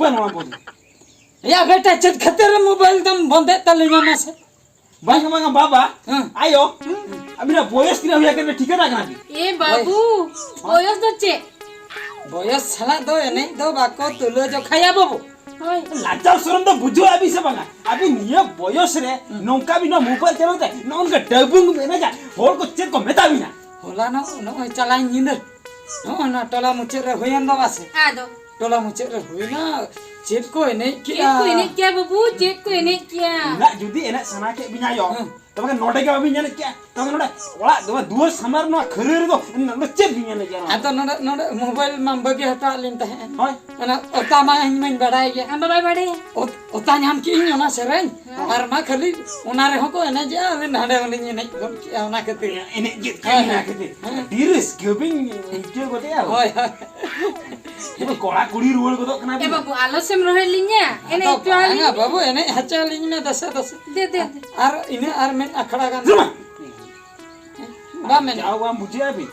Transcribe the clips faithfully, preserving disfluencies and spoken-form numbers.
ᱯᱟᱹᱱ ᱱᱚᱣᱟ ᱵᱚᱱ᱾ ᱮᱭᱟ ᱵᱮᱴᱟ, ᱪᱮᱫ ᱠᱷᱟᱹᱛᱤᱨ ᱢᱳᱵᱟᱭᱤᱞ ᱫᱚᱢ ᱵᱚᱱᱫᱮᱫ ᱛᱟᱹᱞᱤᱧᱟ ᱢᱟᱥᱮ? ᱵᱟᱝ, ᱵᱟᱝ, ᱵᱟᱵᱟ᱾ ᱦᱮᱸ᱾ ᱟᱭᱳ, ᱟᱹᱵᱤᱱᱟᱜ ᱵᱚᱭᱚᱥ ᱛᱤᱱᱟᱹᱜ ᱦᱩᱭ ᱟᱠᱟᱱᱟ, ᱴᱷᱤᱠᱟᱹᱱᱟ ᱠᱟᱱᱟ ᱵᱤᱱ? ᱮ ᱵᱟᱹᱵᱩ, ᱦᱳᱭ᱾ ᱵᱚᱭᱚᱥ ᱫᱚ ᱪᱮᱫ? ᱵᱚᱭᱚᱥ ᱥᱟᱞᱟᱜ ᱫᱚ ᱮᱱᱮᱡ ᱫᱚ ᱵᱟᱠᱚ ᱛᱩᱞᱟᱹ ᱡᱚᱠᱷᱟᱭᱟ ᱵᱟᱹᱵᱩ᱾ ᱦᱳᱭ᱾ ᱞᱟᱡᱟᱣ ᱥᱚᱨᱚᱢ ᱫᱚ ᱵᱩᱡᱷᱟᱹᱣ ᱟᱹᱵᱤᱱ ᱥᱮ ᱵᱟᱝᱟ? ᱟᱹᱵᱤᱱ ᱱᱤᱭᱟᱹ ᱵᱚᱭᱚᱥ ᱨᱮ ᱦᱩᱸ᱾ ᱱᱚᱝᱠᱟ ᱵᱤᱱ ᱱᱚᱣᱟ ᱢᱳᱵᱟᱭᱤᱞ ᱪᱟᱞᱟᱣ ᱛᱮ ᱱᱚᱜᱼᱚ ᱱᱚᱝᱠᱟ ᱰᱟᱹᱵᱩᱝ ᱵᱤᱱ ᱮᱱᱮᱡᱟ, ᱦᱚᱲ ᱠᱚ ᱪᱮᱫ ᱠᱚ ᱢᱮᱛᱟ ᱵᱤᱱᱟ? ᱦᱚᱞᱟᱱᱚᱜ ᱱᱚᱜᱼᱚᱭ ᱪᱟᱞᱟᱣᱮᱱ ᱧᱤᱫᱟᱹ ᱱᱚᱜᱼᱚᱭ ᱱᱚᱣᱟ ᱴᱚᱞᱟ ᱢᱩᱪᱟᱹᱫ ᱨᱮ ᱦᱩᱭᱮᱱ ᱫᱚ ᱵᱟᱥᱮ? ᱟᱫᱚ? ᱴᱚᱞᱟ ᱢᱩᱪᱟᱹᱫ ᱨᱮ ᱦᱩᱭᱱᱟ, ᱪᱮᱫ ᱠᱚ ᱮᱱᱮᱡ ᱪᱮᱫ ᱠᱮᱜᱼᱟ? ᱠᱚ ᱮᱱᱮᱡ ᱠᱮᱜᱼᱟ ᱵᱟᱹᱵᱩ? ᱪᱮᱫ ᱠᱚ ᱮᱱᱮᱡ ᱠᱮᱜᱼᱟ? ᱩᱱᱟᱹᱜ ᱡᱩᱫᱤ ᱮᱱᱮᱡ ᱥᱟᱱᱟ ᱠᱮᱫ ᱵᱤᱱᱟ ᱭᱚ, ᱦᱮᱸ᱾ ᱛᱚᱵᱮ ᱱᱚᱰᱮ ᱜᱮ ᱵᱟᱵᱤᱱ ᱮᱱᱮᱡ ᱠᱮᱜᱼᱟ? ᱛᱚᱵᱮ ᱱᱚᱰᱮ ᱚᱲᱟᱜ ᱫᱩᱣᱟᱹᱨ ᱥᱟᱢᱟᱝ ᱨᱮ ᱱᱚᱣᱟ ᱠᱷᱟᱹᱨᱟᱹᱭ ᱨᱮᱫᱚ ᱱᱚᱰᱮ ᱪᱮᱫ ᱵᱤᱱ ᱮᱱᱮᱡᱟ ᱱᱚᱣᱟ? ᱟᱫᱚ ᱱᱚᱰᱮ, ᱱᱚᱰᱮ ᱢᱳᱵᱟᱭᱤᱞ ᱢᱟᱢ ᱵᱟᱹᱜᱤ ᱦᱚᱴᱚᱣᱟᱫ ᱞᱤᱧ ᱛᱟᱦᱮᱸᱫ᱾ ᱦᱳᱭ᱾ ᱚᱱᱟ ᱚᱛᱟ ᱢᱟ ᱤᱧ ᱢᱟᱧ ᱵᱟᱰᱟᱭ ᱜᱮᱭᱟ᱾ ᱟᱢ ᱵᱟᱵᱟᱭ ᱵᱟᱰᱟᱭᱟ? ᱚᱛ-, ᱚᱛᱟ ᱧᱟᱢ ᱠᱮᱜ ᱟᱹᱧ ᱚᱱᱟ ᱥᱮᱨᱮᱧ᱾ ᱦᱮᱸ᱾ ᱟᱨ ᱢᱟ ᱠᱷᱟᱹᱞᱤ ᱚᱱᱟ ᱨᱮᱦᱚᱸ ᱠᱚ ᱮᱱᱮᱡᱮᱜᱼᱟ, ᱟᱹᱞᱤᱧ ᱦᱟᱸᱰᱮ ᱦᱚᱸᱞᱤᱧ ᱮᱱᱮᱡ ᱜᱚᱫ ᱠᱮᱜᱼᱟ ᱚᱱᱟ ᱠᱷᱟᱹᱛᱤᱨ᱾ ᱮᱱᱮᱡ ᱜᱮᱫ ᱠᱷᱟᱱ ᱦᱮᱸ, ᱚᱱᱟ ᱠᱷᱟᱹᱛᱤᱨ᱾ ᱦᱮᱸ᱾ ᱟᱹᱰᱤ ᱨᱟᱹᱥᱠᱟᱹ ᱵᱤᱱ ᱟᱹᱭᱠᱟᱹᱣ ᱜᱚᱫᱮᱜᱼᱟ᱾ ᱦᱳᱭ, ᱦᱳᱭ᱾ ᱠᱚᱲᱟ ᱠᱩᱲᱤ ᱨᱩᱣᱟᱹᱲ ᱜᱚᱫᱚᱜ ᱠᱟᱱᱟ ᱮ ᱵᱤᱱ᱾ ᱵᱟᱹᱵᱩ, ᱟᱞᱚ ᱥᱮᱢ ᱨᱚᱦᱮᱫ ᱞᱤᱧᱟ, ᱮᱱᱮᱡ ᱟᱫᱚ ᱦᱚᱪᱚ ᱟᱹᱞᱤᱧ ᱵᱟᱝᱟ ᱢᱮ᱾ ᱵᱟᱹᱵᱩ, ᱮᱱᱮᱡ ᱦᱚᱪᱚ ᱟᱹᱞᱤᱧ ᱢᱮ ᱫᱮᱥᱮ ᱫᱮᱥᱮ᱾ ᱫᱮ, ᱫᱮ, ᱫᱮ᱾ ᱟᱨ ᱤᱱᱟᱹ ᱟᱨ ᱢᱤᱫ ᱟᱠᱷᱲᱟ ᱜᱟᱱ᱾ ᱫᱩᱲᱩᱵ ᱢᱮ᱾ ᱵᱟᱢ ᱮᱱᱮᱡ? ᱡᱟᱣ ᱵᱟᱢ ᱵᱩᱡᱷᱟᱹᱣᱮᱫᱼᱟ ᱵᱤᱱ?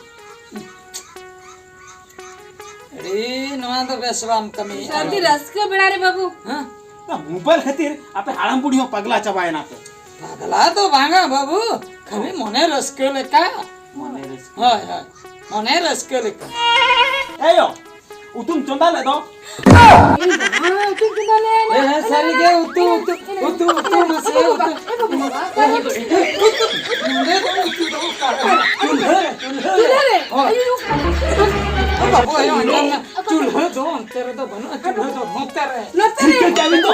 ᱟᱹᱰᱤ ᱱᱚᱣᱟ ᱫᱚ ᱵᱮᱥ ᱵᱟᱢ ᱠᱟᱹᱢᱤᱭᱮᱫᱼᱟ᱾ ᱥᱟᱹᱨᱫᱤ ᱨᱟᱹᱥᱠᱟᱹ ᱵᱮᱲᱟ ᱨᱮ ᱵᱟᱹᱵᱩ᱾ ᱦᱮᱸ? ᱚᱱᱟ ᱢᱳᱵᱟᱭᱤᱞ ᱠᱷᱟᱹᱛᱤᱨ ᱟᱯᱮ ᱦᱟᱲᱟᱢ ᱵᱩᱲᱦᱤ ᱦᱚᱸ ᱯᱟᱜᱽᱞᱟ ᱪᱟᱵᱟᱭᱮᱱᱟ ᱯᱮ᱾ ᱯᱟᱜᱽᱞᱟ ᱫᱚ ᱵᱟᱝᱟ ᱵᱟᱹᱵᱩ, ᱠᱷᱟᱹᱞᱤ ᱢᱚᱱᱮ ᱨᱟᱹᱥᱠᱟᱹ ᱞᱮᱠᱟ᱾ ᱢᱚᱱᱮ ᱨᱟᱹᱥᱠᱟᱹ᱾ ᱦᱳᱭ, ᱦᱳᱭ, ᱢᱚᱱᱮ ᱨᱟᱹᱥᱠᱟᱹ ᱞᱮᱠᱟ᱾ ᱮᱭᱳ, ᱩᱛᱩᱢ ᱪᱚᱸᱫᱟ ᱞᱮᱫ ᱫᱚ? ᱮ ᱵᱟᱵᱟ, ᱩᱛᱩ ᱪᱚᱸᱫᱟ ᱞᱮᱫ᱾ ᱮ, ᱦᱮᱸ, ᱥᱟᱹᱨᱤ ᱜᱮ, ᱩᱛᱩ, ᱩᱛᱩ, ᱩᱛᱩ, ᱩᱛᱩ, ᱢᱟᱥᱮ, ᱩᱛᱩ᱾ ᱱᱚᱰᱮ ᱫᱚ ᱩᱛᱩ ᱫᱚ ᱚᱠᱟ ᱨᱮ? ᱪᱩᱞᱦᱟᱹ ᱨᱮ, ᱪᱩᱞᱦᱟᱹ ᱨᱮ᱾ ᱪᱩᱞᱦᱟᱹ ᱨᱮ? ᱦᱳᱭ᱾ ᱟᱭᱳ᱾ ᱳ ᱵᱟᱵᱟ, ᱟᱭᱳ, ᱟᱸᱡᱚᱢ ᱢᱮ᱾ ᱪᱩᱞᱦᱟᱹ ᱫᱚ ᱚᱱᱛᱮ ᱨᱮᱫᱚ ᱵᱟᱹᱱᱩᱜᱼᱟ, ᱪᱩᱞᱦᱟᱹ ᱫᱚ ᱱᱚᱛᱮ ᱨᱮ᱾ ᱱᱚᱛᱮ ᱨᱮ᱾ ᱴᱷᱤᱠᱟᱹ ᱠᱮᱜᱼᱟ ᱵᱤᱱ ᱛᱚ?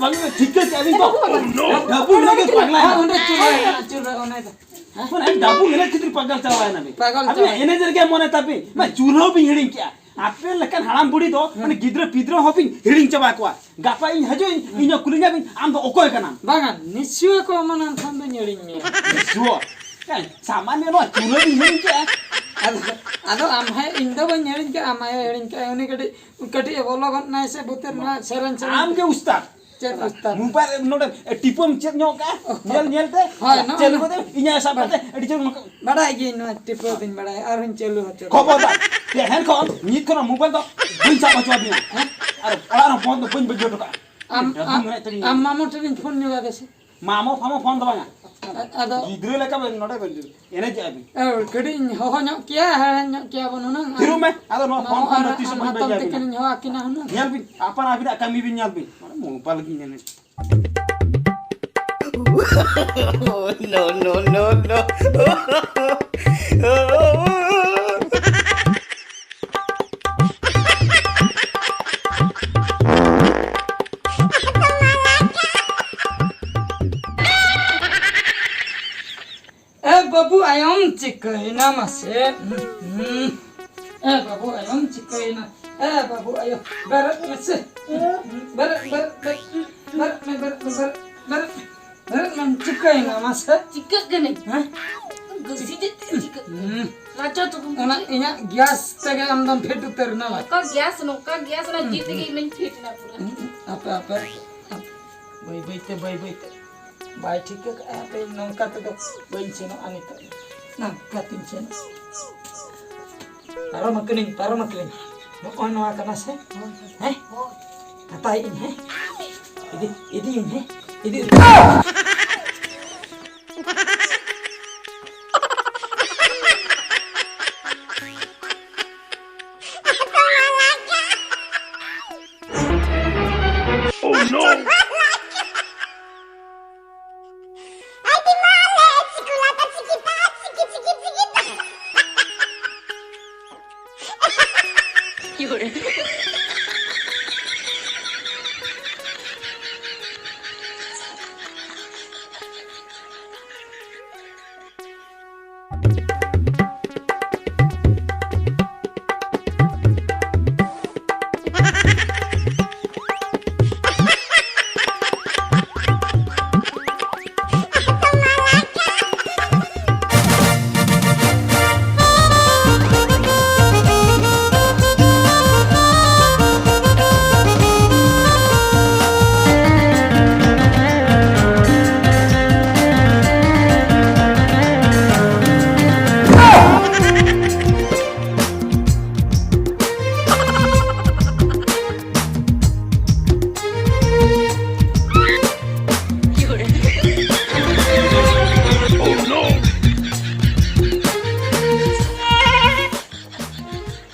ᱵᱟᱝ, ᱴᱷᱤᱠᱟᱹ ᱠᱮᱜᱼᱟ ᱵᱤᱱ ᱛᱚ? ᱵᱟᱹᱵᱩ, ᱵᱟᱹᱵᱩ᱾ ᱰᱟᱹᱵᱩ ᱞᱟᱹᱜᱤᱫ ᱯᱟᱜᱽᱞᱟ᱾ ᱦᱮᱸ, ᱚᱸᱰᱮ ᱪᱩᱞᱦᱟᱹ ᱢᱮᱱᱟᱜᱼᱟ, ᱪᱩᱞᱦᱟᱹ ᱚᱱᱮ ᱫᱚ᱾ ᱦᱮᱸ? ᱢᱟᱱᱮ ᱰᱟᱹᱵᱩ ᱮᱱᱮᱡ ᱠᱷᱟᱹᱛᱤᱨ ᱯᱟᱜᱽᱞᱟ ᱪᱟᱵᱟᱭᱮᱱᱟ ᱵᱤᱱ᱾ ᱯᱟᱜᱽᱞᱟ ᱟᱹᱵᱤᱱᱟᱜ ᱪᱟᱵᱟᱭᱮᱱᱟ᱾ ᱮᱱᱮᱡ ᱨᱮᱜᱮ ᱢᱚᱱᱮ ᱛᱟᱵᱤᱱ᱾ ᱢᱟ ᱪᱩᱞᱦᱟᱹ ᱵᱤᱱ ᱦᱤᱲᱤᱧ ᱠᱮᱜᱼᱟ᱾ ᱟᱯᱮ ᱞᱮᱠᱟᱱ ᱦᱟᱲᱟᱢ ᱵᱩᱲᱦᱤ ᱫᱚ ᱦᱩᱸ᱾ ᱢᱟᱱᱮ ᱜᱤᱫᱽᱨᱟᱹ ᱯᱤᱫᱽᱨᱟᱹ ᱦᱚᱸ ᱵᱤᱱ ᱦᱤᱲᱤᱧ ᱪᱟᱵᱟ ᱠᱚᱣᱟ᱾ ᱜᱟᱯᱟ ᱤᱧ ᱦᱤᱡᱩᱜ ᱟᱹᱧ, ᱦᱩᱸ᱾ ᱤᱧ ᱦᱚᱸ ᱠᱩᱞᱤᱧᱟ ᱵᱤᱱ, "ᱟᱢ ᱫᱚ ᱚᱠᱚᱭ ᱠᱟᱱᱟᱢ?" ᱵᱟᱝᱟ, ᱱᱤᱥᱪᱚᱭ ᱠᱚ ᱚᱢᱚᱱᱟᱢ ᱠᱷᱟᱱ ᱫᱚᱧ ᱦᱤᱲᱤᱧ ᱢᱮᱭᱟ᱾ ᱱᱤᱥᱪᱚᱭ᱾ ᱦᱮᱸ, ᱥᱟᱢᱟᱱᱱᱚ ᱱᱚᱣᱟ ᱪᱩᱞᱦᱟᱹ ᱵᱤᱱ ᱦᱤᱲᱤᱧ ᱠᱮᱜᱼᱟ᱾ ᱟᱫᱚ, ᱟᱫᱚ ᱟᱢ ᱦᱚᱸ, ᱤᱧ ᱫᱚ ᱵᱟᱹᱧ ᱦᱤᱲᱤᱧ ᱠᱮᱜᱼᱟ, ᱟᱢ ᱟᱭᱳ ᱦᱤᱲᱤᱧ ᱠᱮᱜᱼᱟ᱾ ᱩᱱᱤ ᱠᱟᱹᱴᱤᱡ, ᱠᱟᱹᱴᱤᱡ ᱮ ᱵᱚᱞᱚ ᱜᱚᱫ ᱱᱟᱭ ᱥᱮ ᱵᱷᱩᱛᱮᱨ ᱱᱚᱣᱟ ᱥᱮᱨᱮᱧ, ᱥᱮᱨᱮᱧ ᱟᱢ ᱛᱮ᱾ ᱜᱮ ᱩᱥᱛᱟᱫ᱾ ᱪᱮᱫ ᱵᱩᱡᱽ ᱛᱟᱢ? ᱢᱳᱵᱟᱭᱤᱞ ᱨᱮ ᱱᱚᱰᱮ ᱴᱤᱯᱟᱹᱢ ᱪᱮᱫ ᱧᱚᱜ ᱠᱟᱜᱼᱟ? ᱧᱮᱞ, ᱧᱮᱞ ᱛᱮ ᱦᱳᱭ, ᱱᱚᱜᱼᱚ ᱪᱟᱹᱞᱩ ᱱᱚᱣᱟ᱾ ᱠᱟᱛᱮ ᱤᱧᱟᱹᱜ ᱥᱟᱵ ᱠᱟᱛᱮ ᱟᱹᱰᱤ ᱡᱳᱨ ᱱᱚᱝᱠᱟ᱾ ᱵᱟᱰᱟᱭ ᱜᱤᱭᱟᱹᱧ, ᱱᱚᱣᱟ ᱴᱤᱯᱟᱹ ᱫᱚᱧ ᱵᱟᱰᱟᱭᱟ, ᱟᱨᱦᱚᱸᱧ ᱪᱟᱹᱞᱩ ᱦᱚᱪᱚ᱾ ᱠᱷᱚᱵᱚᱨᱫᱟᱨ, ᱛᱮᱦᱮᱧ ᱠᱷᱚᱱ ᱱᱤᱛ ᱠᱷᱚᱱᱟᱜ ᱢᱳᱵᱟᱭᱤᱞ ᱫᱚ ᱵᱟᱹᱧ ᱥᱟᱵ ᱦᱚᱪᱚ ᱟᱵᱤᱱᱟ᱾ ᱦᱮᱸ? ᱟᱨ ᱚᱲᱟᱜ ᱨᱮᱦᱚᱸ ᱯᱷᱳᱱ ᱫᱚ ᱵᱟᱹᱧ ᱵᱟᱹᱜᱤ ᱦᱚᱴᱚ ᱠᱟᱜᱼᱟ᱾ ᱟᱢ, ᱡᱟᱹᱯᱩᱫ ᱟᱢ, ᱢᱮᱱᱟᱜ ᱛᱟᱹᱞᱤᱧᱟ᱾ ᱟᱢ ᱢᱟᱢᱚ ᱴᱷᱮᱱᱤᱧ ᱯᱷᱳᱱ ᱧᱚᱜᱟ ᱵᱮᱥᱤ᱾ ᱢᱟᱢᱚ ᱯᱷᱟᱢᱚ ᱯᱷᱳᱱ ᱫᱚ ᱵᱟᱝᱟ᱾ ᱟ-, ᱟᱫᱚ ᱜᱤᱫᱽᱨᱟᱹ ᱞᱮᱠᱟ ᱵᱮᱱ ᱱᱚᱰᱮ ᱵᱮᱱ ᱮᱱᱮᱡᱮᱜᱼᱟ ᱵᱤᱱ᱾ ᱮ, ᱠᱟᱹᱴᱤᱡ ᱤᱧ ᱦᱚᱦᱚ ᱧᱚᱜ ᱠᱮᱭᱟ, ᱦᱮᱲᱮ ᱧᱚᱜ ᱠᱮᱭᱟ ᱵᱚᱱ ᱦᱩᱱᱟᱹᱝ᱾ ᱛᱷᱤᱨᱚᱜ ᱢᱮ, ᱟᱫᱚ ᱱᱚᱣᱟ ᱢᱟᱢᱚ ᱯᱷᱳᱱ ᱠᱷᱚᱱ ᱟᱨ ᱫᱚ ᱛᱤᱥ ᱦᱚᱸ ᱟᱢ ᱵᱟᱹᱧ ᱦᱟᱛᱚᱢ ᱵᱟᱹᱜᱤᱭᱟ ᱛᱤᱠᱤᱱ ᱵᱤᱱᱟ᱾ ᱤᱧ ᱦᱚᱦᱚ ᱟᱹᱠᱤᱱᱟ ᱦᱩᱱᱟᱹᱝ᱾ ᱧᱮᱞ ᱵᱤᱱ, ᱟᱯᱟᱱ ᱟᱹᱯᱤᱱᱟᱜ ᱠᱟᱹᱢᱤ ᱵᱤᱱ ᱧᱮᱞ ᱵᱤᱱ᱾ ᱢᱟᱱᱮ ᱢᱳᱵᱟᱭᱤᱞ ᱜᱤᱧ ᱧᱮᱞᱮᱫ᱾ No, no, no, no. ᱮ ᱵᱟᱹᱵᱩ ᱟᱭᱳᱢ ᱪᱤᱠᱟᱹᱭᱮᱱᱟ ᱢᱟᱥᱮ? ᱮ ᱵᱟᱹᱵᱩ ᱟᱭᱳᱢ ᱪᱤᱠᱟᱹᱭᱮᱱᱟ? ᱮ ᱵᱟᱹᱵᱩ ᱟᱭᱳ, ᱵᱮᱨᱮᱫ ᱢᱮᱥᱮ᱾ ᱵᱮᱨᱮᱫ, ᱵᱮᱨᱮᱫ, ᱵᱮᱨᱮᱫ, ᱵᱮᱨᱮᱫ ᱢᱮ, ᱵᱮᱨᱮᱫ ᱢᱮ, ᱵᱮᱨᱮᱫ, ᱵᱮᱨᱮᱫ, ᱵᱮᱨᱮᱫ ᱢᱮ, ᱪᱤᱠᱟᱹᱭᱮᱱᱟ ᱢᱟᱥᱮ? ᱪᱤᱠᱟᱹᱜ ᱠᱟᱹᱱᱟᱹᱧ᱾ ᱦᱮᱸ? ᱜᱟᱹᱥᱤ ᱪᱮᱫ ᱛᱮ ᱪᱤᱠᱟᱹᱜ ᱠᱟᱱᱟ? ᱦᱩᱸ᱾ ᱞᱟᱡᱟᱣ ᱛᱟᱵᱚᱱ ᱚᱱᱟ ᱵᱩᱡᱷᱟᱹᱜ᱾ ᱤᱧᱟᱹᱜ ᱜᱮᱥ ᱛᱮᱜᱮ ᱟᱢ ᱫᱚᱢ ᱯᱷᱮᱰ ᱩᱛᱟᱹᱨ ᱮᱱᱟ ᱵᱟᱝ? ᱱᱚᱝᱠᱟ ᱜᱮᱥ, ᱱᱚᱝᱠᱟ ᱜᱮᱥ, ᱚᱱᱟ ᱡᱤᱞ ᱛᱮᱜᱮ ᱤᱧ ᱢᱟᱧ ᱯᱷᱮᱰ ᱮᱱᱟ ᱯᱩᱨᱟᱹ᱾ ᱦᱩᱸ, ᱦᱩᱸ, ᱟᱯᱮ, ᱟᱯᱮ, ᱟᱯᱮ, ᱵᱟᱹᱭ ᱵᱟᱹᱭ ᱛᱮ, ᱵᱟᱹᱭ ᱵᱟᱹᱭ ᱛᱮ᱾ ᱵᱟᱭ ᱴᱷᱤᱠᱟᱹ ᱠᱟᱜᱼᱟ, ᱦᱟᱯᱮ ᱱᱚᱝᱠᱟ ᱛᱮᱫᱚ ᱵᱟᱹᱧ ᱥᱮᱱᱚᱜᱼᱟ ᱱᱤᱛᱚᱜ ᱫᱚ᱾ ᱱᱚᱝᱠᱟ ᱛᱤᱧ ᱥᱮᱱᱚᱜᱼᱟ᱾ ᱯᱟᱨᱚᱢ ᱟᱠᱟᱱᱟᱹᱧ, ᱯᱟᱨᱚᱢ ᱟᱠᱟᱱᱟᱹᱧ᱾ ᱱᱚᱜᱼᱚᱭ ᱱᱚᱣᱟ ᱠᱟᱱᱟ ᱥᱮ? ᱦᱮᱸ? ᱦᱟᱛᱟᱣᱮᱫ ᱟᱹᱧ, ᱦᱮᱸ? ᱤᱫᱤ, ᱤᱫᱤᱭᱟᱹᱧ, ᱦᱮᱸ? ᱤᱫᱤ᱾ Oh no!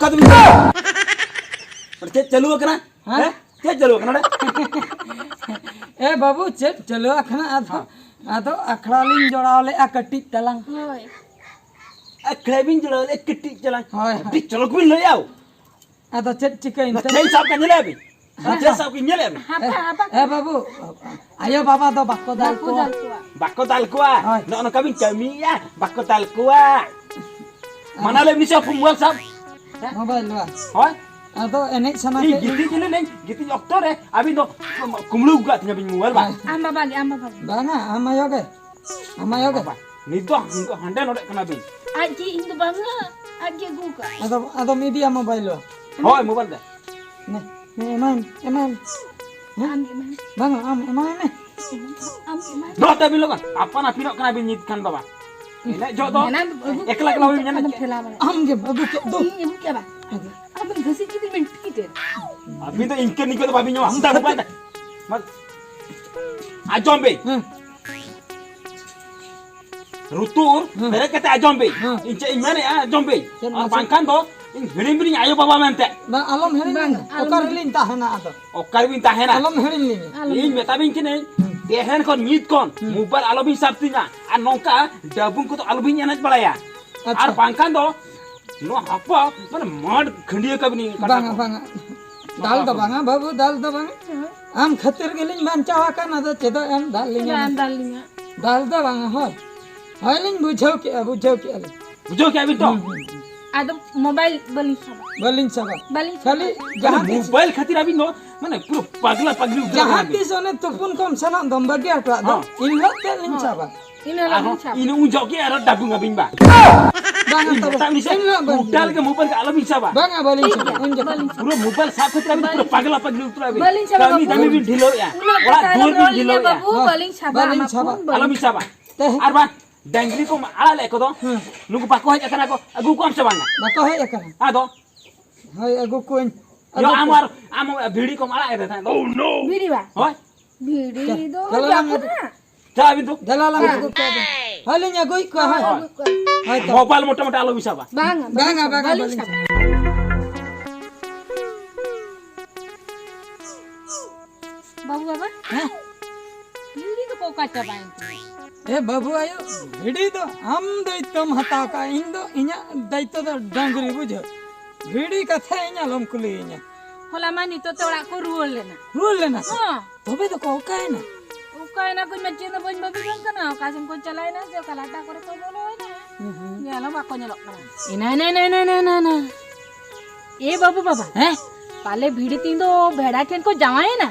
ᱚᱠᱟ ᱛᱮᱵᱤᱱ ᱚᱸᱰᱮ ᱪᱮᱫ ᱪᱟᱹᱞᱩ ᱟᱠᱟᱱᱟ? ᱦᱮᱸ? ᱦᱮᱸ? ᱪᱮᱫ ᱪᱟᱹᱞᱩ ᱟᱠᱟᱱᱟ ᱚᱸᱰᱮ? ᱮ ᱵᱟᱹᱵᱩ, ᱪᱮᱫ ᱪᱟᱹᱞᱩ ᱟᱠᱟᱱᱟ? ᱟᱫᱚ, ᱟᱫᱚ ᱟᱠᱷᱲᱟ ᱞᱤᱧ ᱡᱚᱲᱟᱣ ᱞᱮᱫᱼᱟ ᱠᱟᱹᱴᱤᱡ ᱛᱟᱞᱟᱝ᱾ ᱦᱳᱭ᱾ ᱟᱠᱷᱲᱟ ᱵᱤᱱ ᱡᱚᱲᱟᱣ ᱞᱮᱫᱼᱟ ᱠᱟᱹᱴᱤᱡ ᱛᱟᱞᱟᱝ᱾ ᱦᱳᱭ, ᱦᱳᱭ᱾ ᱟᱹᱰᱤ ᱪᱚᱨᱚᱠ ᱵᱤᱱ ᱞᱟᱹᱭᱟ᱾ ᱟᱫᱚ ᱪᱮᱫ ᱪᱤᱠᱟᱹᱭᱮᱱ ᱛᱮ? ᱪᱮᱫ ᱥᱟᱵ ᱠᱟᱜ ᱧᱮᱞᱮᱜᱼᱟ ᱵᱤᱱ? ᱪᱮᱫ ᱥᱟᱵ ᱠᱟᱜ ᱧᱮᱞᱮᱜᱼᱟ ᱵᱤᱱ? ᱦᱟᱯᱟ, ᱦᱟᱯᱟ᱾ ᱮ ᱵᱟᱹᱵᱩ, ᱟᱭᱳ ᱵᱟᱵᱟ ᱫᱚ ᱵᱟᱠᱚ ᱫᱟᱞ ᱵᱟᱠᱚ ᱠᱚᱣᱟ᱾ ᱫᱟᱞ ᱠᱚᱣᱟ᱾ ᱵᱟᱠᱚ ᱫᱟᱞ ᱠᱚᱣᱟ᱾ ᱦᱳᱭ᱾ ᱱᱚᱜᱼᱚ ᱱᱚᱝᱠᱟ ᱵᱤᱱ ᱠᱟᱹᱢᱤᱭᱮᱜᱼᱟ, ᱵᱟᱠᱚ ᱫᱟᱞ ᱠᱚᱣᱟ᱾ ᱢᱟᱱᱟ ᱞᱮ ᱩᱱᱤ ᱥᱟᱵ ᱢᱳᱵᱟᱭᱤᱞ ᱥᱟᱵ᱾ ᱢᱳᱵᱟᱭᱤᱞ ᱵᱟ? ᱦᱳᱭ᱾ ᱟᱫᱚ ᱮᱱᱮᱡ ᱥᱟᱱᱟ ᱤᱧ ᱠᱮᱫ ᱜᱤᱛᱤᱡ ᱞᱤᱧ᱾ ᱡᱤᱞᱤᱧ, ᱜᱤᱛᱤᱡ ᱚᱠᱛᱚ ᱨᱮ ᱟᱹᱵᱤᱱ ᱫᱚ ᱠᱩᱢᱵᱽᱲᱩ ᱟᱹᱜᱩ ᱠᱟᱜ ᱛᱤᱧᱟ ᱵᱤᱱ ᱢᱳᱵᱟᱭᱤᱞ ᱵᱟᱝ? ᱟᱢ ᱵᱟᱵᱟ ᱜᱮ, ᱟᱢ ᱵᱟᱵᱟ ᱜᱮ᱾ ᱵᱟᱝᱟ, ᱟᱢ ᱟᱭᱳ ᱜᱮ᱾ ᱟᱢ ᱟᱭᱳ ᱜᱮ᱾ ᱵᱟᱵᱟ, ᱱᱤᱛ ᱫᱚ ᱦᱟᱸᱰᱮ ᱱᱚᱰᱮᱜ ᱠᱟᱱᱟ ᱵᱤᱱ᱾ ᱟᱡ ᱜᱮ, ᱤᱧ ᱫᱚ ᱵᱟᱝᱟ, ᱟᱡ ᱜᱮ ᱟᱹᱜᱩ ᱠᱟᱜ᱾ ᱟᱫᱚ, ᱟᱫᱚᱢ ᱤᱫᱤᱭᱟ ᱢᱳᱵᱟᱭᱤᱞ ᱫᱚ? ᱦᱳᱭ, ᱢᱳᱵᱟᱭᱤᱞ ᱫᱚ᱾ ᱱᱮ, ᱱᱮ, ᱮᱢᱟᱭ ᱢᱮ, ᱮᱢᱟᱭ ᱢᱮ᱾ ᱦᱮᱸ? ᱟᱢ ᱮᱢᱟᱭ ᱢᱮ᱾ ᱵᱟᱝᱟ, ᱟᱢ ᱮᱢᱟᱭ ᱢᱮ᱾ ᱟᱢ ᱮᱢᱟᱭ ᱢᱮ᱾ ᱫᱚᱦᱚ ᱛᱟᱵᱤᱱ ᱞᱚᱜᱚᱱ, ᱟᱯᱟᱱ ᱟᱹᱯᱤᱱᱚᱜ ᱠᱟᱱᱟ ᱵᱤᱱ ᱱᱤᱛ ᱠᱷᱟᱱ ᱵᱟᱵᱟ᱾ ᱮᱱᱮᱡ ᱡᱚᱦᱚᱜ ᱫᱚ ᱮᱱᱟᱱ ᱟᱹᱜᱩ ᱮᱠᱞᱟ ᱮᱠᱞᱟ ᱵᱤᱱ ᱮᱱᱮᱡ ᱟᱫᱚᱢ ᱠᱮᱫ᱾ ᱴᱷᱮᱞᱟᱣ ᱵᱟᱲᱟᱭᱟ᱾ ᱟᱢ ᱜᱮᱢ ᱟᱹᱜᱩ ᱠᱮᱫ ᱫᱚ᱾ ᱤᱧ ᱟᱹᱜᱩ ᱠᱮᱫᱟ ᱵᱟ? ᱟᱹᱜᱩ᱾ ᱟᱫᱚᱢ ᱜᱷᱟᱹᱥᱤ ᱠᱮᱫᱤᱧ ᱢᱮᱱ ᱴᱷᱤᱠ ᱟᱹᱵᱤᱱ ᱫᱚ ᱤᱱᱠᱟᱹ ᱱᱤᱠᱟᱹ ᱫᱚ ᱵᱟᱵᱤᱱ ᱧᱟᱢᱟ᱾ ᱦᱩᱸ, ᱫᱟ ᱢᱳᱵᱟᱭᱤᱞ ᱫᱟ᱾ ᱢᱟ, ᱟᱸᱡᱚᱢ ᱵᱤᱱ᱾ ᱦᱩᱸ᱾ ᱨᱩᱛᱩᱨ, ᱦᱩᱸ᱾ ᱵᱮᱨᱮᱫ ᱠᱟᱛᱮ ᱟᱸᱡᱚᱢ ᱵᱤᱱ᱾ ᱦᱩᱸ᱾ ᱤᱧ ᱪᱮᱫ ᱤᱧ ᱢᱮᱱᱮᱫᱼᱟ, ᱟᱸᱡᱚᱢ ᱵᱤᱱ᱾ ᱪᱮᱫ ᱟᱨ ᱢᱟᱥᱮ? ᱵᱟᱝᱠᱷᱟᱱ ᱫᱚ ᱤᱧ ᱦᱤᱲᱤᱧ ᱵᱤᱱ ᱟᱭᱳ ᱵᱟᱵᱟ ᱢᱮᱱᱛᱮ᱾ ᱵᱟᱝ, ᱟᱞᱚᱢ ᱦᱤᱲᱤᱧ ᱵᱟᱝ, ᱞᱤᱧᱟ᱾ ᱟᱞᱚᱢ ᱚᱠᱟ ᱦᱤᱲᱤᱧ᱾ ᱨᱮᱞᱤᱧ ᱛᱟᱦᱮᱱᱟ ᱟᱫᱚ? ᱚᱠᱟ ᱨᱮᱵᱤᱱ ᱛᱟᱦᱮᱱᱟ? ᱟᱞᱚᱢ ᱦᱤᱲᱤᱧ ᱞᱤᱧᱟ᱾ ᱟᱞᱚᱢ ᱤᱧ ᱦᱤᱲᱤᱧ᱾ ᱢᱮᱛᱟ ᱵᱤᱱ ᱠᱟᱹᱱᱟᱹᱧ, ᱦᱩᱸ᱾ ᱛᱮᱦᱮᱧ ᱠᱷᱚᱱ ᱧᱤᱛ ᱠᱷᱚᱱ ᱦᱩᱸ᱾ ᱢᱳᱵᱟᱭᱤᱞ ᱟᱞᱚ ᱵᱤᱱ ᱥᱟᱵ ᱛᱤᱧᱟ᱾ ᱟᱨ ᱱᱚᱝᱠᱟ ᱰᱟᱵᱩᱝ ᱠᱚᱫᱚ ᱟᱞᱚ ᱵᱤᱱ ᱮᱱᱮᱡ ᱵᱟᱲᱟᱭᱟ᱾ ᱟᱪᱪᱷᱟ᱾ ᱟᱨ ᱵᱟᱝᱠᱷᱟᱱ ᱫᱚ ᱱᱚᱣᱟ ᱦᱟᱯᱟ ᱢᱟᱱᱮ ᱢᱟᱲ ᱠᱷᱟᱹᱱᱰᱤᱭᱟᱹ ᱠᱟᱵᱤᱱᱤᱧ ᱠᱟᱴᱟ ᱵᱟᱝᱟ, ᱠᱚ᱾ ᱵᱟᱝᱟ᱾ ᱫᱟᱞ ᱫᱚ ᱵᱟᱝᱟ ᱵᱟᱹᱵᱩ, ᱫᱟᱞ ᱫᱚ ᱵᱟᱝᱟ᱾ ᱟᱢ ᱠᱷᱟᱹᱛᱤᱨ ᱜᱮᱞᱤᱧ ᱵᱟᱧᱪᱟᱣ ᱟᱠᱟᱱ, ᱟᱫᱚ ᱪᱮᱫᱟᱜ ᱮᱢ ᱫᱟᱞ ᱞᱤᱧᱟ? ᱪᱮᱫᱟᱜ ᱮᱢ ᱫᱟᱞ ᱞᱤᱧᱟ? ᱫᱟᱞ ᱫᱚ ᱵᱟᱝᱟ, ᱦᱳᱭ᱾ ᱦᱳᱭ, ᱞᱤᱧ ᱵᱩᱡᱷᱟᱹᱣ ᱠᱮᱜᱼᱟ, ᱵᱩᱡᱷᱟᱹᱣ ᱠᱮᱜᱼᱟ ᱞᱤᱧ᱾ ᱵᱩᱡᱷᱟᱹᱣ ᱠᱮᱜᱼᱟ ᱵᱤᱱ ᱛᱚ? ᱦᱩᱸ, ᱦᱩᱸ, ᱦᱩᱸ᱾ ᱟᱫᱚ ᱢᱳᱵᱟᱭᱤᱞ ᱵᱟᱹᱞᱤᱧ ᱥᱟᱵᱟ᱾ ᱵᱟᱹᱞᱤᱧ ᱥᱟᱵᱟ᱾ ᱵᱟᱹᱞᱤᱧ ᱥᱟᱵᱟ᱾ ᱠᱷᱟᱹᱞᱤ ᱡᱟᱦᱟᱸ ᱛᱤᱥ ᱢᱳᱵᱟᱭᱤᱞ ᱠᱷᱟᱹᱛᱤᱨ ᱟᱹᱵᱤᱱ ᱫᱚ ᱢᱟᱱᱮ ᱯᱩᱨᱟᱹ ᱯᱟᱜᱽᱞᱟ ᱯᱟᱜᱽᱞᱤ ᱩᱛᱟᱹᱨ ᱡᱟᱦᱟᱸ ᱟᱠᱟᱱᱟ ᱵᱤᱱ᱾ ᱛᱤᱥ ᱚᱱᱮ ᱛᱩᱯᱩᱱ ᱠᱚᱢ ᱥᱮᱱᱚᱜ ᱫᱚᱢ ᱵᱟᱹᱜᱤ ᱦᱚᱴᱚᱣᱟᱜ ᱫᱚ, ᱦᱚᱸ᱾ ᱤᱱ ᱦᱤᱞᱳᱜ ᱛᱮᱫ ᱞᱤᱧ ᱦᱚᱸ᱾ ᱥᱟᱵᱟ᱾ ᱤᱱ ᱦᱤᱞᱳᱜ ᱟᱨᱦᱚᱸ ᱞᱤᱧ ᱥᱟᱵᱟ᱾ ᱤᱱᱟᱹ ᱩᱱ ᱡᱚᱦᱚᱜ ᱜᱮ ᱟᱨᱦᱚᱸ ᱰᱟᱵᱩᱝ ᱟᱹᱵᱤᱱ ᱵᱟ᱾ ᱵᱟᱝᱟ, ᱤᱧ ᱛᱚᱵᱮ ᱢᱮᱛᱟᱜ ᱵᱤᱱ ᱥᱮ, ᱤᱱ ᱦᱤᱞᱳᱜ ᱵᱟᱹᱜᱤ ᱴᱳᱴᱟᱞ ᱦᱩᱭᱩᱜᱼᱟ᱾ ᱜᱮ ᱢᱳᱵᱟᱭᱤᱞ ᱜᱮ ᱟᱞᱚ ᱵᱤᱱ ᱥᱟᱵᱟ᱾ ᱵᱟᱝᱟ, ᱵᱟᱹᱞᱤᱧ ᱴᱷᱤᱠ ᱥᱟᱵᱟ, ᱜᱮᱭᱟ, ᱩᱱ ᱡᱚᱠᱷᱚᱱ᱾ ᱵᱟᱹᱞᱤᱧ ᱥᱟᱵᱟ᱾ ᱯᱩᱨᱟᱹ ᱢᱳᱵᱟᱭᱤᱞ ᱥᱟᱵ ᱠᱷᱟᱹᱛᱤᱨ ᱟᱹᱵᱤᱱ ᱯᱩᱨᱟᱹ ᱵᱟᱹᱞᱤᱧ ᱥᱟᱵᱟ᱾ ᱯᱟᱜᱽᱞᱟ ᱯᱟᱜᱽᱞᱤ ᱩᱛᱟᱹᱨ ᱟᱹᱵᱤᱱ᱾ ᱵᱟᱹᱞᱤᱧ ᱥᱟᱵᱟ ᱠᱟᱹᱢᱤ ᱵᱟᱹᱵᱩ, ᱫᱟᱹᱢᱤ ᱵᱤᱱ ᱵᱟᱹᱞᱤᱧ ᱰᱷᱤᱞᱟᱹᱣᱮᱫᱼᱟ᱾ ᱥᱟᱵᱟ᱾ ᱩᱱᱟᱹᱜ ᱚᱲᱟᱜ ᱠᱟᱛᱷᱟ ᱫᱩᱣᱟᱹᱨ ᱟᱞᱚᱢ ᱵᱤᱱ ᱨᱚᱲ ᱞᱤᱧᱟ ᱰᱷᱤᱞᱟᱹᱣᱮᱫᱼᱟ᱾ ᱵᱟᱹᱵᱩ, ᱦᱚᱸ᱾ ᱵᱟᱹᱞᱤᱧ ᱥᱟᱵᱟ᱾ ᱵᱟᱹᱞᱤᱧ ᱟᱢ ᱥᱟᱵᱟ᱾ ᱯᱷᱳᱱ ᱵᱟᱹᱞᱤᱧ ᱟᱨ ᱵᱟᱝ, ᱰᱟᱝᱨᱤ ᱠᱚᱢ ᱟᱲᱟᱜ ᱞᱮᱫ ᱠᱚᱫᱚ, ᱦᱮᱸ᱾ ᱱᱩᱠᱩ ᱵᱟᱠᱚ ᱦᱮᱡ ᱟᱠᱟᱱᱟ ᱠᱚ, ᱟᱹᱜᱩ ᱠᱚᱣᱟᱢ ᱥᱮ ᱵᱟᱝᱟ? ᱵᱟᱠᱚ ᱦᱮᱡ ᱟᱠᱟᱱᱟ᱾ ᱟᱫᱚ? ᱦᱳᱭ, ᱟᱹᱜᱩ ᱠᱚᱣᱟᱹᱧ᱾ ᱭᱚ, ᱟᱹᱜᱩ ᱟᱢ ᱠᱚ- ᱟᱨ, ᱟᱢ ᱵᱷᱤᱲᱤ ᱠᱚᱢ ᱟᱲᱟᱜ ᱮᱫ ᱛᱟᱦᱮᱸᱫ ᱫᱚ᱾ ᱵᱷᱤᱲᱤ ᱵᱟ? ᱦᱳᱭ᱾ ᱵᱷᱤᱲᱤ ᱫᱚ ᱪᱟᱞᱟᱣ ᱵᱟᱠᱚ ᱞᱮᱱ ᱱᱟᱦᱟᱜ᱾ ᱪᱟᱞᱟᱜ ᱟᱹᱵᱤᱱ ᱛᱚ᱾ ᱫᱮᱞᱟ ᱞᱟᱝ ᱦᱮᱸ᱾ ᱟᱹᱜᱩ ᱠᱚᱣᱟ ᱵᱚᱱ᱾ ᱦᱳᱭ, ᱞᱤᱧ ᱟᱹᱜᱩᱭᱮᱫ ᱠᱚᱣᱟ, ᱦᱳᱭ᱾ ᱦᱳᱭ᱾ ᱦᱳᱭ ᱛᱚ᱾ ᱢᱳᱵᱟᱭᱤᱞ ᱢᱚᱴᱟ ᱢᱚᱴᱟ ᱟᱞᱚ ᱵᱤᱱ ᱥᱟᱵᱟ᱾ ᱵᱟᱝᱟ, ᱵᱟᱝᱟ, ᱵᱟᱹᱞᱤᱧ ᱵᱟᱝᱟ, ᱥᱟᱵᱟ, ᱵᱟᱹᱞᱤᱧ ᱵᱟᱹᱞᱤᱧ ᱥᱟᱵᱟ᱾ ᱥᱟᱵᱟ᱾ ᱦᱮᱸ? ᱵᱷᱤᱲᱤ ᱫᱚᱠᱚ ᱚᱠᱟ ᱪᱟᱵᱟᱭᱮᱱ ᱛᱤᱧᱟ? ᱮ ᱵᱟᱹᱵᱩ ᱟᱭᱳ, ᱵᱷᱤᱲᱤ ᱫᱚ ᱟᱢ ᱫᱟᱭᱤᱛᱛᱚᱢ ᱦᱟᱛᱟᱣ ᱠᱟᱜᱼᱟ, ᱤᱧ ᱫᱚ ᱤᱧᱟᱹᱜ ᱫᱟᱭᱤᱛᱛᱚ ᱫᱚ ᱰᱟᱝᱨᱤ, ᱵᱩᱡᱷᱟᱹᱣ᱾ ᱵᱷᱤᱲᱤ ᱠᱟᱛᱷᱟ ᱤᱧ ᱟᱞᱚᱢ ᱠᱩᱞᱤᱭᱤᱧᱟ᱾ ᱦᱚᱞᱟ ᱢᱟ ᱱᱤᱛᱚᱜ ᱛᱮ ᱚᱲᱟᱜ ᱠᱚ ᱨᱩᱣᱟᱹᱲ ᱞᱮᱱᱟ᱾ ᱨᱩᱣᱟᱹᱲ ᱞᱮᱱᱟ ᱠᱚ? ᱦᱚᱸ᱾ ᱛᱚᱵᱮ ᱫᱚᱠᱚ ᱚᱠᱟᱭᱮᱱᱟ? ᱚᱠᱟᱭᱮᱱᱟ ᱠᱚ ᱤᱧ ᱢᱟ ᱪᱮᱫ ᱦᱚᱸ ᱵᱟᱹᱧ ᱵᱷᱟᱹᱵᱤ ᱡᱚᱝ ᱠᱟᱱᱟ, ᱚᱠᱟ ᱥᱮᱱ ᱠᱚ ᱪᱟᱞᱟᱣᱮᱱᱟ ᱥᱮ ᱚᱠᱟ ᱞᱟᱴᱟ ᱠᱚᱨᱮ ᱠᱚ ᱵᱚᱞᱚᱭᱮᱱᱟ᱾ ᱦᱩᱸ, ᱦᱩᱸ᱾ ᱧᱮᱞ ᱦᱚᱸ ᱵᱟᱠᱚ ᱧᱮᱞᱚᱜ ᱠᱟᱱᱟ᱾ ᱮᱱᱟ, ᱮᱱᱟ, ᱮᱱᱟ, ᱮᱱᱟ, ᱮᱱᱟ, ᱮᱱᱟ᱾ ᱮ ᱵᱟᱹᱵᱩ ᱵᱟᱵᱟ, ᱦᱮᱸ? ᱯᱟᱞᱮ ᱵᱷᱤᱲᱤ ᱛᱤᱧ ᱫᱚ ᱵᱷᱮᱲᱟ ᱴᱷᱮᱱ ᱠᱚ ᱡᱟᱶᱟᱭᱮᱱᱟ?